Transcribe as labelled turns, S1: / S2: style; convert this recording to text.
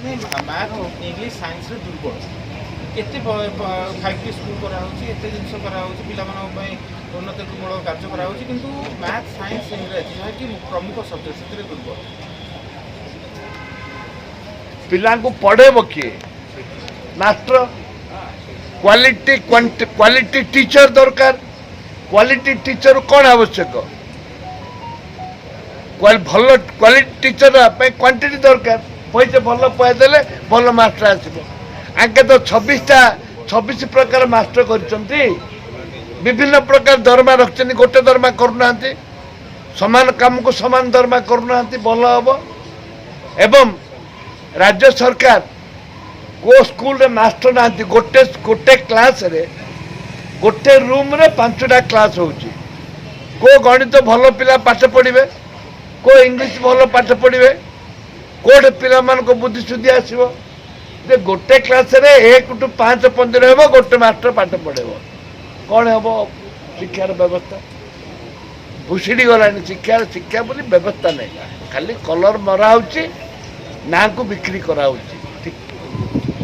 S1: ନାହିଁ। Math, English, ସାଇନ୍ସରେ ଦୁର୍ବଳ। କେତେ 5ଟି ସ୍କୁଲ କରାହେଉଛି, ଏତେ ଜିନିଷ କରାହେଉଛି, ପିଲାମାନଙ୍କ ପାଇଁ ଉନ୍ନତିମୂଳକ କାର୍ଯ୍ୟ କରାହେଉଛି, କିନ୍ତୁ ମ୍ୟାଥ୍, ସାଇନ୍ସ, ଇଂରାଜୀ ଯାହାକି ପ୍ରମୁଖ ସବଜେକ୍ଟ, ସେଥିରେ ଦୁର୍ବଳ।
S2: ପିଲାଙ୍କୁ ପଢ଼େଇବ କିଏ? ମାଷ୍ଟର। କ୍ୱାଲିଟି କ୍ୱାଲିଟି ଟିଚର ଦରକାର। କ୍ୱାଲିଟି ଟିଚର କ'ଣ ଆବଶ୍ୟକ? ଭଲ କ୍ୱାଲିଟି ଟିଚର ପାଇଁ କ୍ୱାଣ୍ଟିଟି ଦରକାର। ପଇସା, ଭଲ ପଇସା ଦେଲେ ଭଲ ମାଷ୍ଟର ଆସିବ। ଆଙ୍କେ ତ 26ଟା, 26 ପ୍ରକାର ମାଷ୍ଟର କରିଛନ୍ତି, ବିଭିନ୍ନ ପ୍ରକାର ଦରମା ରଖିଛନ୍ତି। ଗୋଟେ ଦରମା କରୁନାହାନ୍ତି, ସମାନ କାମକୁ ସମାନ ଦରମା କରୁନାହାନ୍ତି, ଭଲ ହେବ। ଏବଂ ରାଜ୍ୟ ସରକାର କେଉଁ ସ୍କୁଲରେ ମାଷ୍ଟର ନାହାନ୍ତି। ଗୋଟେ ଗୋଟେ କ୍ଲାସରେ, ଗୋଟେ ରୁମ୍ରେ 5ଟା କ୍ଲାସ୍ ହେଉଛି। କେଉଁ ଗଣିତ ଭଲ ପିଲା ପାଠ ପଢ଼ିବେ? କେଉଁ ଇଂଲିଶ ଭଲ ପାଠ ପଢ଼ିବେ? କେଉଁଠି ପିଲାମାନଙ୍କ ବୁଦ୍ଧି ଶୁଦ୍ଧି ଆସିବ ଯେ ଗୋଟେ କ୍ଲାସରେ 1 ଟୁ 5 15 ହେବ, ଗୋଟେ ମାଷ୍ଟର ପାଠ ପଢ଼େଇବ? କ'ଣ ହେବ? ଶିକ୍ଷାର ବ୍ୟବସ୍ଥା ଭୁଷୁଡ଼ି ଗଲାଣି। ଶିକ୍ଷାର ଶିକ୍ଷା ବୋଲି ବ୍ୟବସ୍ଥା ନାହିଁ। ଖାଲି କଲର୍ ମରା ହେଉଛି, ନାଁକୁ ବିକ୍ରି କରାହେଉଛି।